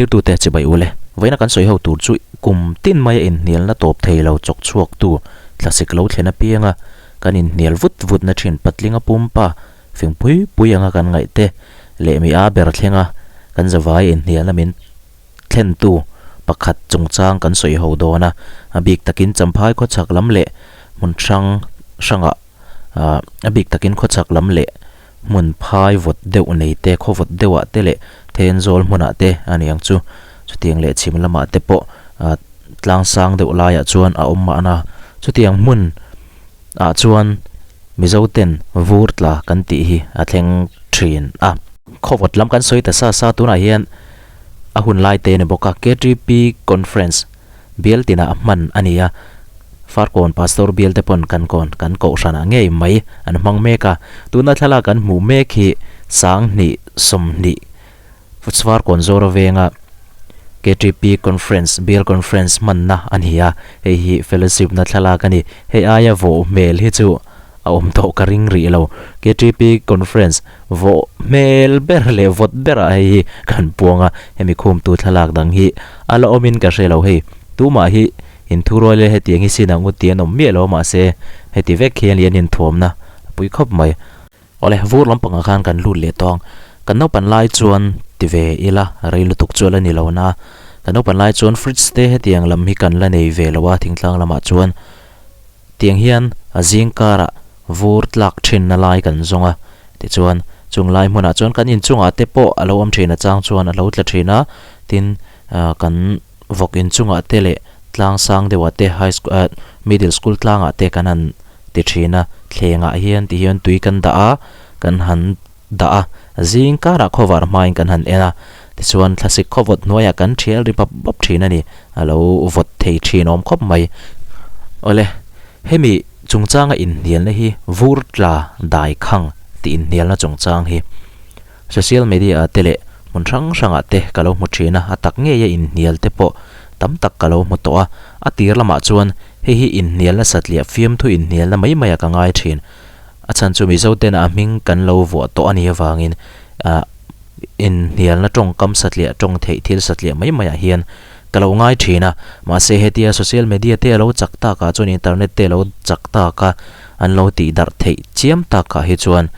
Thlirtute chibai ule, vawiina kan sawi ho tur chu kum tin maia inhnialna tawp thei lo chawk chhuaktu thlasik lo thlen apianga kan inhnial vut vutna thin patlinga pumpa fing pui pui anga kan ngaih te leh mi a ber thlenga kan zavai inhnialna min thlentu pakhat chungchang kan sawi ho dawn a, a bik takin Champhai khawchhak lam leh hmun hrang hrangah a bik takin khawchhak lam leh hmun phai vawt deuh nei te khaw vawt deuhah te leh Thenzawl hmunah te a ni ang chu. Chutiang leh chhim lamah te pawh tlang sang deuh laiah chuan a awm mahna. Chutiang hmun ah chuan Mizo ten vur tla kan tih hi a thleng thin a. Khaw vawt lam kan sawi ta sa sa tunah hian a hun lai te a ni bawk a, KTP Conference bial tinah hman a ni a. Farkawn Pastor bial te pawn kan kawn kan kohhranah ngei mai an hmang mek a, tuna thlalak kan hmuh mek hi 20 20 Farkawn Zora venga KTP Conference bial Conference hmanna a ni a, hei hi fellowship na thlalak a ni. Hei aia vawh hmel hi chu a awm tawh ka ring rih lo. KTP Conference vawh hmel ber leh vawt berah hei hi kan puang a, hemi khumtu thlalak dang hi a la awmin ka hre lo hei. Tumah hi Inthurual ila hetiang hi sin ang u tih an awm miah lo mahse heti vek hian lian inthuamna a pui khawp mai. Awle, vur lampangah khan kan lut leh tawng. Kan naupan lai chuan ti ve ila rei lutuk chu a la ni lo na. Kan naupan lai chuan fridge te hetiang lam hi kan la nei ve lo a thingtlang lamah chuan tiang hian a zing karah vur tlak thinna lai kan zawng a. Tichuan chung lai hmunah chuan kan inchungah te pawh a lo awm thin a chang chuan a lo tla thin a tin kan Vawk in chungah te leh tlang sang deuhah te high school ah middle school tlangah te kan han ti thin a, thlengah hian ti hian tui kan dah a, kan han dah a, zing karah khawvar hmain kan han en a, tichuan thlasik khawvawt hnuaiah kan thial ri bap bap thin a ni, a lo vawt thei thin awm khawp mai. Awle, hemi chungchanga inhnialna hi vur tla dai khang tih inhnialna chungchang hi. Social media ah te leh hmun hrang hrangah te ka lo hmu thin a, a tak ngeia inhnial te pawh tam tak ka lo hmu tawh a. A tir lamah chuan hei hi inhnialna satliah fiamthu inhnialna mai maiah ka ngai thin. A chhan chu Mizo tena a hming kan lo vuah tawh a nih avangin ah inhnialna tawngkam satliah tawng theih thil satliah mai maiah hian ka lo ngai thin a. Mahse hetia social media te a lo chak takah chuan internet te a lo chak tak a, an lo tihdarh theih chiam takah hi chuan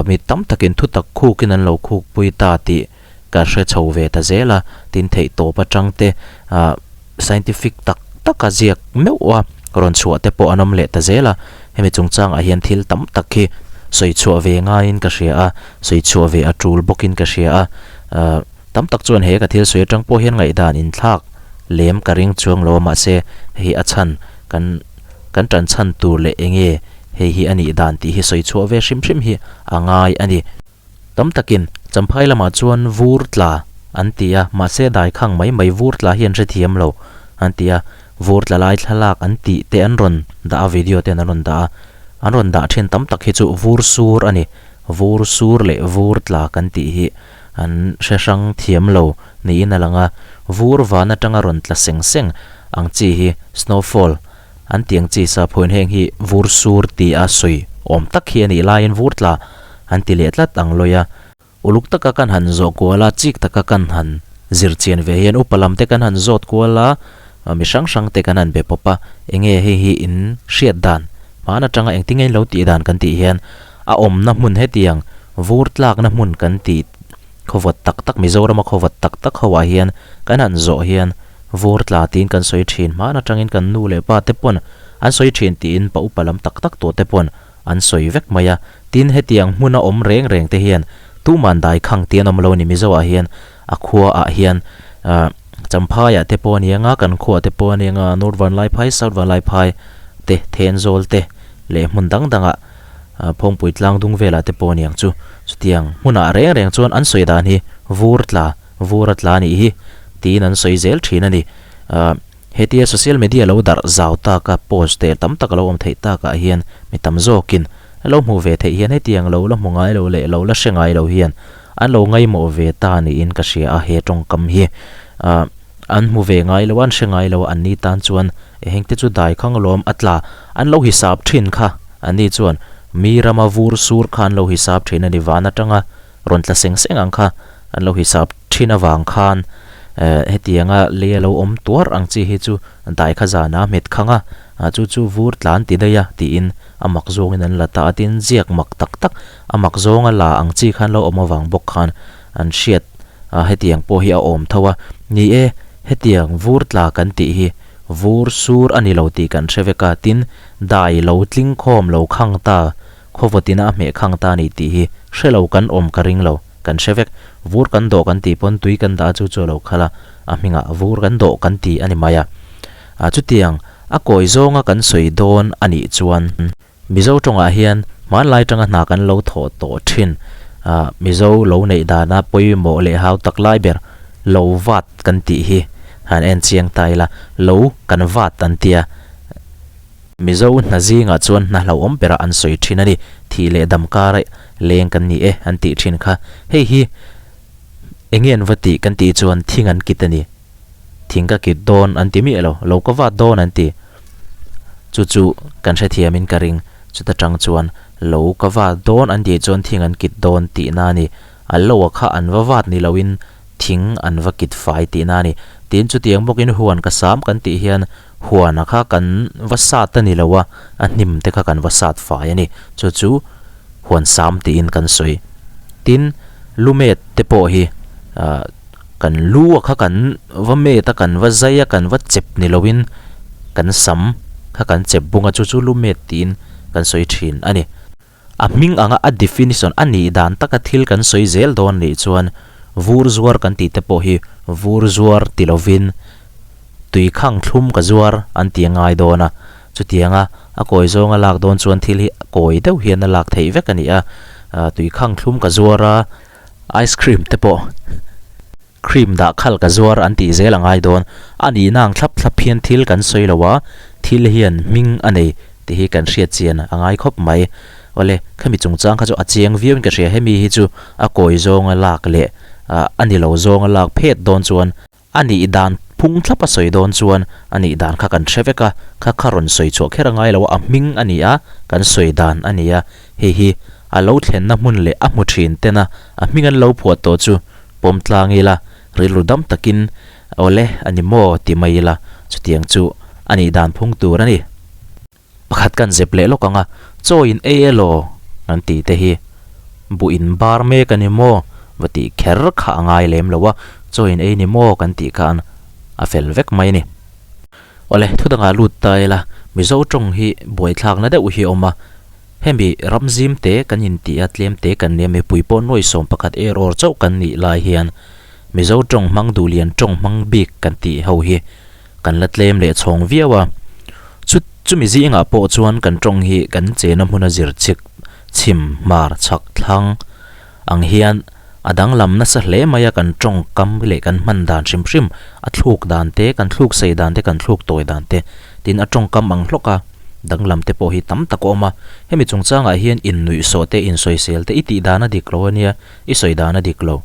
Mi tam takin thu tak khukin an lo khukpui ta tih ka hre chho ve ta zel a, tin theih tawp atang te scientific tak taka ziak meuh a rawn chhuah te pawh an awm leh ta zel a, hemi chungchangah hian thil tam tak hi sawi chhuah ve ngaiin ka hria a, sawi chhuah ve a tul bawkin ka hria a, tam tak chuan he ka thil sawi atang pawh hian ngaihdan inthlak lem ka ring chuang lo a, mahse hei hi a chhan kan kan tan chhan tur leh eng nge Hei hi a nih dan tih hi sawi chhuah ve hrim hrim hi a ngai a ni. Tam takin Champhai lamah chuan vur tla an ti a, mahse daikhang mai mai vur tla hi an hrethiam lo an ti a, vur tla lai thlalak an tih te an rawn dah a, video ten an rawn dah a, an rawn dah thin tam tak hi chu vur sur a ni. Vur sur leh vur tla kan tih hi an hre hrang thiam lo niin a lang a, vur van atanga rawn tla seng seng ang chi hi snowfall An tiang chi saphawiin heng hi vur sur ti a sawi awm tak hi a nih laiin vur tla an ti leh tlat ang lawi a. Uluk taka kan han zawh kual a, chik taka kan han zir chian ve hian upa lam te kan han zawt kual a, mi hrang hrang te kan han be pawp a, enge hei hi in hriat dan, hmaan atanga engtin nge in lo tih dan kan tih hian a awmna hmun hetiang vur tlakna hmun kan tih Khawvawt tak tak Mizorama khawvawt tak tak ho ah hian kan han zawh hian vur tla tiin kan sawi thin hmaan atangin kan nu leh pa te pawn an sawi thin tiin pa upa lam tak tak tawh te pawn an sawi vek mai a. Tin hetiang hmuna awm reng reng te hian tuman dai khang ti an awm lo ni Mizo ah hian a khua ah hian ah Champhai ah te pawh a ni anga kan khua te pawh a ni anga North Vanlaiphai South Vanlaiphai te Thenzawl te leh hmun dang dang ah Phawngpui tlang dung velah te pawh a ni ang chu. Chutiang hmunah reng reng chuan an sawi dan hi vur tla, vur a tla nih hi tiin an sawi zel thin a ni. Hetia social media lo darh zau taka post te tam tak a lo awm theih takah hian mi tam zawkin a lo hmuh ve theih hian hetiang lo la hmu ngai lo leh lo la hre ngai lo hian an lo ngaihmawh ve ta niin ka hria a he tawngkam hi. An hmu ve ngai lo a, an hre ngai lo a, anni tan chuan hengte chu dai khang lawm a tla an lo hisap thin kha. Anni chuan mi rama vur sur kha an lo hisap thin a ni, van atanga rawn tla seng seng ang kha an lo hisap thin avang khan Hetianga lei a lo awm tuar ang chi hi chu dai kha zana a hmet khang a, chu chu vur tlan ti daih a tiin a mak zawngin an la ta a. Tin, ziak mak tak tak a mak zawnga la ang chi khan lo awm avang bawk khan an hriat hetiang pawh hi a awm tho a. Ni e, hetiang vur tla kan tih hi vur sur a ni lo tih kan hre vek a. Tin, dai lo tling khawm lo khang ta Khawvawtina a hmeh khang ta a ni tih hi hre lo kan awm ka ring lo, kan hre vek. Vur kan dawh kan tih pawn tui kan dah a chu chu a lo khalh a, a hmingah vur kan dawh kan ti a ni mai a. A chutiang a kawi zawnga kan sawi dawn a nih chuan Mizo tawngah hian hmanlai tanga hna kan lo thawh tawh thin a, Mizo lo neih dana pawimawh leh hau tak lai ber lo vat kan tih hi han en chiang ta ila, lo kan vat an tia. Mizo hna zingah chuan hna hlauhawm berah an sawi thin a ni. Thih leh dam kara leng kan ni e an tih thin kha. Hei hi eng nge an va tih kan tih chuan thing an kit a ni. Thing ka kit dawn an ti miah lo, lo ka vat dawn an ti. Chu chu kan hrethiamin ka ring. Chuta tang chuan lo ka vat dawn an tih chuan thing an kit dawn tihna a ni. A loa kha an va vat ni loin thing an va kit fai tihna a ni. Tin, chutiang bawkin huan ka sam kan tih hian huana kha kan va sat a ni lo a, a hnim te kha kan va sat fai a ni. Chu chu huan sam tiin kan sawi. Tin, lu met te pawh hi ah kan lu a kha kan va met a, kan va zai a, kan va chep ni loin kan sam kha kan chep bung a, chu chu lu met tiin kan sawi thin a ni. A hming anga a definition a nih dan taka thil kan sawi zel dawn nih chuan vur zuar kan tih te pawh hi vur zuar ti lovin tui khang thlum ka zuar an ti a ngai dawn a. Chutianga a kawi zawnga lak dawn chuan thil hi kawi deuh hian a lak theih vek a ni a. Tui khang thlum ka zuar a, ice cream te pawh Cream dah khal ka zuar an tih zel a ngai dawn. A nihna ang thlap thlap hian thil kan sawi lo a, thil hian hming a nei tih hi kan hriat chian a ngai khawp mai. Awle, khami chungchang kha chu a chiang viauin ka hria, hemi hi chu a kawi zawnga lak leh a ni lo zawnga lak phet dawn chuan a nih dan phung thlap a sawi dawn chuan a nih dan kha kan hre vek a, kha kha rawn sawi chhuah kher a ngai lo a, a hming a ni a, kan sawi dan a ni a, hei hi a lo thlenna hmun leh a hmu thin tena a hming an lo phuah tawh chu Pawm tlang ila, rilru dam takin awle a ni maw ti mai ila, chutiang chu a nih dan phung tur a ni. Pakhat kan zep leh lawk ang a, chaw in ei elaw an tih te hi buh in bar mek a ni maw va tih kher kha a ngai lem lo a, chaw in ei ni maw kan tih khan a fel vek mai a ni. Awle, thudangah lut ta ila, Mizo tawng hi buaithlakna deuh hi a awm a, Hemi ram zim te kan intih a tlem te kan nia mipui pawh nuai 11 er awr chauh kan nih lai hian Mizo tawng hmang duhlian tawng hmang bik kan tih ho hi kan la tlem leh chhawng viau a. Chu chumi zingah pawh chuan kan tawng hi kan chena hmuna zir chik chhim hmar chhak thlang ang hian a danglam nasa hle mai a kan tawngkam leh kan hman dan hrim hrim a thluk dan te kan thluk sei dan te kan thluk tawi dan te tin a tawngkam ang hlawk a danglam te pawh hi tam tak a awm a hemi chungchangah hian innuihsawh te insawisel te i tih dan a dik lo ania i sawi dan a dik lo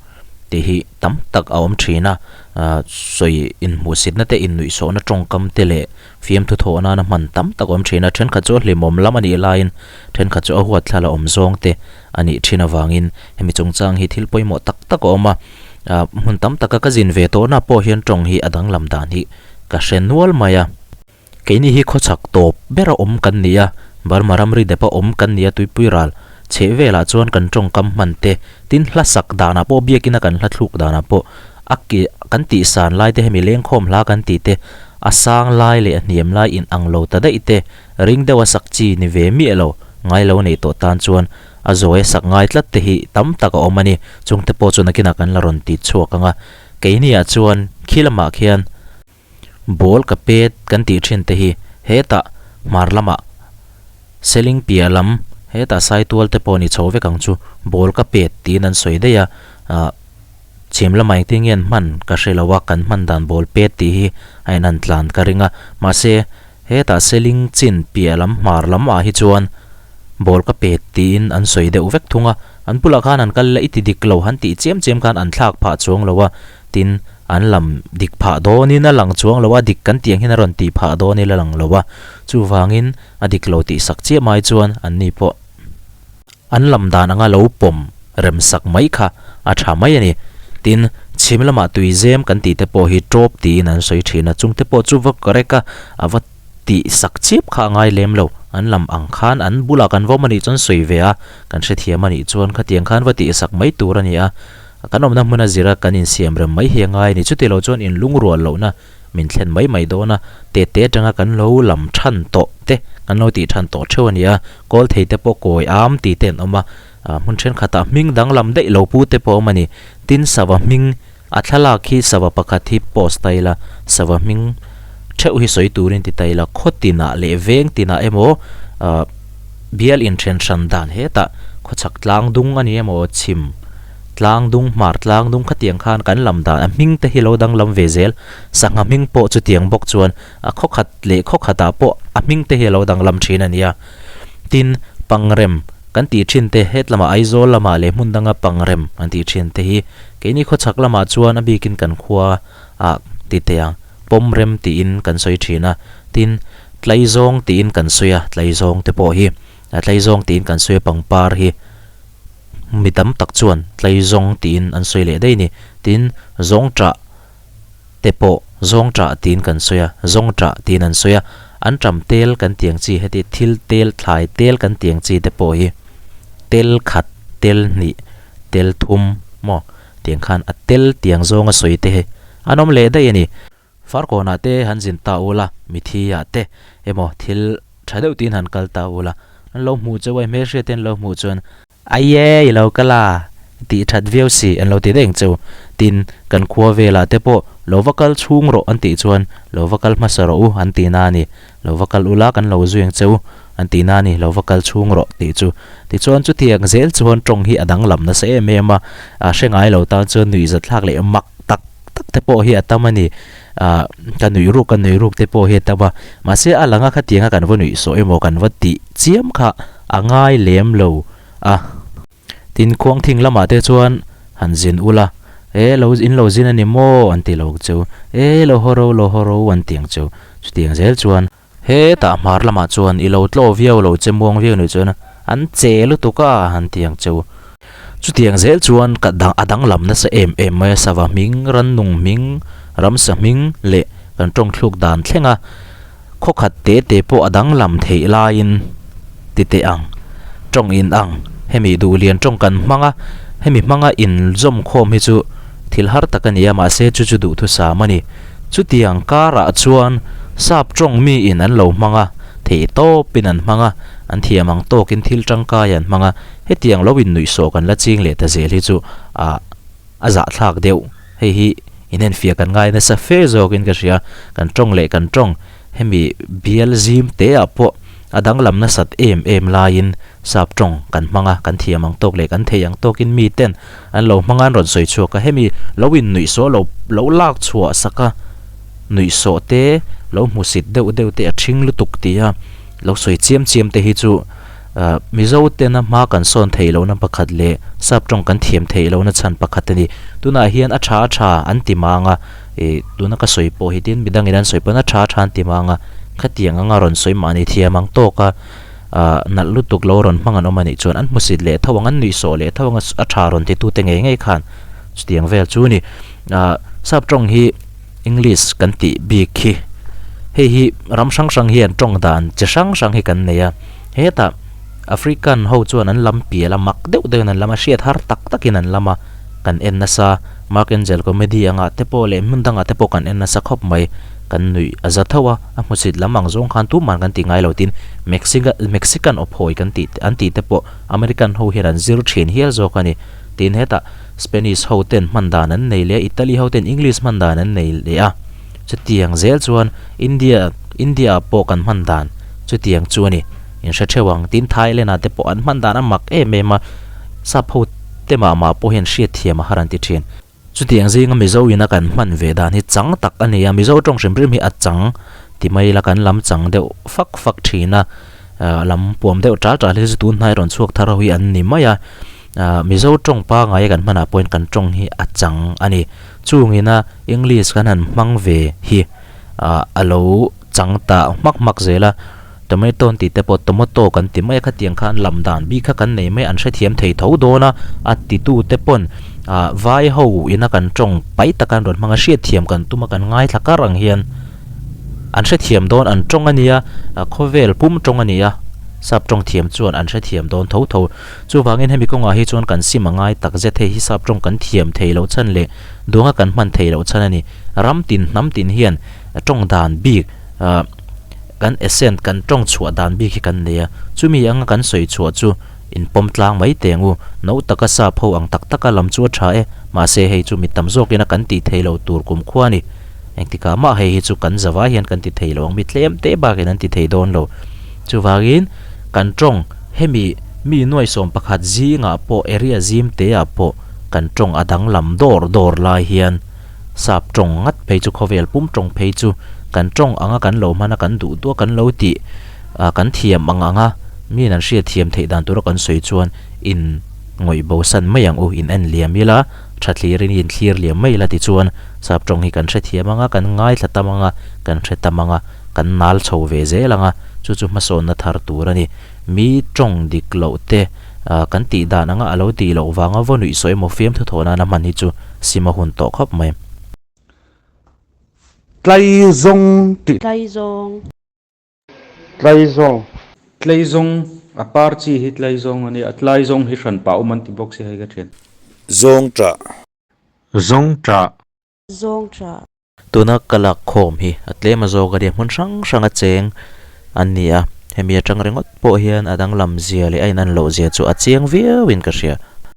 tih hi tam tak a awm thin a ah sawi inhmuhsitna te innuihsawhna tawngkam te leh Fiamthu thawh nana hman tam tak awm thin a, thenkhat chu a hlimawm lam a nih laiin thenkhat chu a huat thla la awm zawng te a nih thin avangin hemi chungchang hi thil pawimawh tak tak a awm a, hmun tam taka ka zin ve tawhna pawh hian tawng hi a danglam dan hi ka hre nual mai a. Keini hi khawchhak tawp bera awm kan ni a, Burma ramri depa awm kan ni a tuipui ral chheh velah chuan kan tawngkam hman te, tin hla sak danah pawh biakina kan hla thluk danah pawh A ke kan tih san lai te hemi lengkhawm hla kan tih te, a sang lai leh a hniam lai in ang lo ta daih te, ring deuh a sak chi ni ve miah lo, ngai lo neih tawh tan chuan a zawi a sak ngai tlat te hi tam tak a awm a ni. Chung te pawh chu nakinah kan la rawn ti chhuak ang a. Keiniah chuan khi lamah khian ball ka pet kan tih thin te hi hetah hmar lamah seling piah lam hetah saitual te pawh ni chho vek ang chu ball ka pet tiin an sawi daih a ah Chhim lamah engtin nge an hman ka hre lo a, kan hman dan bawl pet tih hi a in han tlan ka ring a. Mahse, hetah seling chin piah lam hmar lam ah hi chuan bawl ka pet tiin an sawi deuh vek thung a. An bulah khan an kal ila i ti dik lo han tih chiam chiam khan an thlak phah chuang lo a, tin an lam dik phah dawnin a lang chuang lo a, dik kan tih ang hian a rawn tih phah dawnin a lang lo a. Chuvangin a dik lo tih sak chiah mai chuan anni pawh. An lam dan anga lo pawm rem sak mai kha a tha mai a ni. Tin, Chhim lamah tui zem kan tih te pawh hi tawp tiin an sawi thin a, chung te pawh chu va correct a, a va tih sak chiap kha a ngai lem lo. An lam ang khan an bulah kan vawm a nih chuan sawi ve a, kan hrethiam a nih chuan khatiang khan va tih sak mai tur a ni a. Kan awmna hmuna zira kan insiam rem mai hi a ngai a ni. Chuti lo chuan inlungrual lohna min thlen mai mai dawn a, tete atanga kan lo lam than tawh te kan lo tih than tawh theuh a ni a. Kawl thei te pawh kawi am tih te an awm a, hmun thenkhatah hming danglam daih lo pu te pawh a awm a ni. Tin sava hming a thlalak hi sava pakhat hi post ta ila, sava hming theuh hi sawi turin ti ta ila, khaw tinah leh veng tinah emaw bial inthen hran dan hetah khawchhak tlang dung a ni emaw chhim tlang dung hmar tlang dung khatiang khan kan lam dan a hming te hi lo danglam ve zel, sangha hming pawh chutiang bawk chuan a khawkhat leh khawkhatah pawh a hming te hi a lo danglam thin a nia. Tin, pangrem kan tih thin te het lamah Aizawl lamah leh hmun danga pangrem an tih thin te hi keini khawchhak lamah chuan a bikin kan khua ah ti teh ang pawmrem tiin kan sawi thin a, tin tlaizawng tiin kan sawi a, tlaizawng te pawh hi a tlaizawng tiin kan sawi a pangpar hi mi tam tak chuan tlaizawng tiin an sawi leh daih a ni. Tin, zawngṭah te pawh zawngṭah tiin kan sawi a, zawngṭah tiin an sawi a, an ṭam tel kan tih ang chi heti thil tel thlai tel kan tih ang chi te pawh hi tel khat tel hnih tel thum maw tiang khan a tel tiang zawnga sawi te hi an awm leh daih a ni. Farkawnah te han zin ta ula mithiah te emaw thil tha deuh tiin han kal ta ula an lo hmuh chauh a hmelhriat te an lo hmuh chuan Aie i lo kal a, tih that viau si an lo ti daih ang cheu. Tin, kan khua velah te pawh lo va kal chhung rawh an tih chuan lo va kal hmasa rawh u an ti na a ni. Lo va kal ula kan lo zui ang cheu an ti na a ni, lo va kal chhung rawh tih chu. Tichuan chutiang zel chuan tawng hi a danglam nasa em em a, a hre ngai lo tan chuan nuihzathlak leh mak tak tak te pawh hi a tam a ni. Ah, ka nuih ruk ka nuih ruk te pawh hi a tam a, mahse a langa khatianga kan va nuih sawh emaw kan va tih chiam kha a ngai lem lo a. Tin, khuangthing lamah te chuan han zin ula, E, lo in lo zin a ni maw? an ti lo cheu. E, lo haw ro, lo haw ro an ti ang cheu. Chutiang zel chuan. Hetah hmar lamah chuan i lo tlaw viau lo che muang viau nih chuan an che lutuk a an ti ang cheu. Chutiang zel chuan ka dang a danglam nasa em em mai a, sava hming, rannung hming, ramsa hming leh kan tawngthluk dan thleng a. Khawkhat te te pawh a danglam theih laiin ti teh ang, tawng in ang, hemi duhlian tawng kan hmang a, hemi hmanga inzawm khawm hi chu thil har tak a ni a, mahse chu chu duhthusam a ni. Chutiang karah chuan sap tawng miin an lo hmang a, theih tawpin an hmang a, an thiam ang tawkin thil tangkai an hmang a, hetiang lo innuihsawh kan la ching leh ta zel hi chu ah A zahthlak deuh. Hei hi inenfiah kan ngai nasa fe zawkin ka hria. Kan tawng leh kan tawng hemi bial zim te ah pawh a danglam nasat em em laiin sap tawng kan hmang a, kan thiam ang tawk leh kan thei ang tawkin mi ten an lo hmang a, an rawn sawi chhuak a. Hemi lo innuihsawh lo lo lak chhuah sak a, nuihsawh te lo hmusit deuh deuh te a ṭhing lutuk tih a lo sawi chiam chiam te hi chu Mizo tena hma kan sawn theih lohna pakhat leh sap tawng kan thiam theih lohna chhan pakhat a ni. Tunah hian a tha a tha an ti mang a, ih tuna ka sawi pawh hi tin midangin an sawi pawn a tha a tha an ti mang a, khatiang anga rawn sawi mahni thiam ang tawk a, ah nalh lutuk lo rawn hmang an awm a nih chuan an hmusit leh tho ang, an nuihsawh leh tho ang a, a tha rawn titute ngei ngei khan chutiang vel chu a ni. Ah sap tawng hi English kan tih bik hi hei hi ram hrang hrang hian tawng dan chi hrang hrang hi kan nei a, hetah African ho chuan an lam pial a mak deuh deuhin an lam a hriat har tak takin an lam a kan en nasa Mark Angel comedy angah te pawh leh hmun dangah te pawh kan en nasa khawp mai kan nuih a za tho a a hmusit lam ang zawng khan tumah kan ti ngai lo tin Mexican Mexican aw phawi kan tih an tih te pawh American ho hian an zir thin hial zawk a ni tin hetah Spanish ho ten hman dan an nei leh a, Italy ho ten English hman dan an nei leh a, chutiang zel chuan India India ah pawh kan hman dan chutiang chu a ni. In hre theuh ang, tin Thailand ah te pawh an hman dan a mak em em a, sap ho te mah mah pawh hian hriatthiam a har an ti thin. Chutiang zinga Mizo ina kan hman ve dan hi chang tak a ni a, Mizo tawng hrim hrim hi a chang ti mai ila kan lam chang deuh fak fak thin a, lam puam deuh tal tal hi chu tun hnai rawn chhuak thar ho hi an ni mai a. Ahh Mizo tawng pangai kan hmanah pawhin kan tawng hi a chang a ni. Chungina English kan han hmang ve hi ahh a lo chang ta hmak hmak zel a. Tomato an tih te pawh tomato kan ti mai a, khatiang khan lam dan bik kha kan nei mai a, an hrethiam thei tho dawn a, a titu te pawn Ah vai ho ina kan tawng pai taka an rawn hmang a, hriatthiam kan tum a, kan ngaithla kar ang hian an hrethiam dawn an tawng a nia, khawvel pum tawng a ni a, sap tawng thiam chuan an hrethiam dawn tho tho. Chuvangin hemi kawngah hi chuan kan sim a ngai tak zet hei hi sap tawng kan thiam thei loh chhan leh duanga kan hman thei loh chhan a ni. Ram tin hnam tin hian tawng dan bik ah kan accent kan tawng chhuah dan bik hi kan nei a, chumi anga kan sawi chhuah chu In pawm tlang mai teng u, no taka sap ho ang tak taka lam chu a tha e, mahse hei chu mi tam zawkin a kan tih thei lo tur kum khua a ni. Engtikah mah hei hi chu kan zavai hian kan ti thei lo ang, mi tlem te bakin an ti thei dawn lo. Chuvangin kan tawng hemi mi nuaisawm pakhat zingah pawh area zim teah pawh kan tawng a danglam dawr dawr lai hian sap tawng ngat phei chu khawvel pum tawng phei chu kan tawng anga kan lo hman a kan duh duh a kan lo tih Ah kan thiam ang ang a, miin an hriat thiam theih dan tura kan sawi chuan in ngawih bo san mai ang u, in en liam ila, tha thlirin in thlir liam mai ila tichuan sap tawng hi kan hrethiam ang a, kan ngaithla tam ang a, kan hre tam ang a, kan nal chho ve zel ang a, chu chu hmasawnna thar tur a ni. Mi tawng dik loh te ah kan tih dan anga a lo tih loh vanga vaw nuih sawi emaw fiamthu thawh nana hman hi chu sim a hun tawh khawp mai. Tlaizawng tih. Tlaizawng. Tlaizawng. Tlaizawng, a par chi hi tlaizawng a nia, a tlaizawng hi hran pah awm an ti bawk si hei ka thian. Zawngṭah. Zawngṭah. Zawngṭah. Tuna ka lak khawm hi a tlem a zawk a nia, hmun hrang hrang a cheng an ni a, hemi atang ringawt pawh hian a danglam zia leh a inan loh zia chu a chiang viau in ka hria.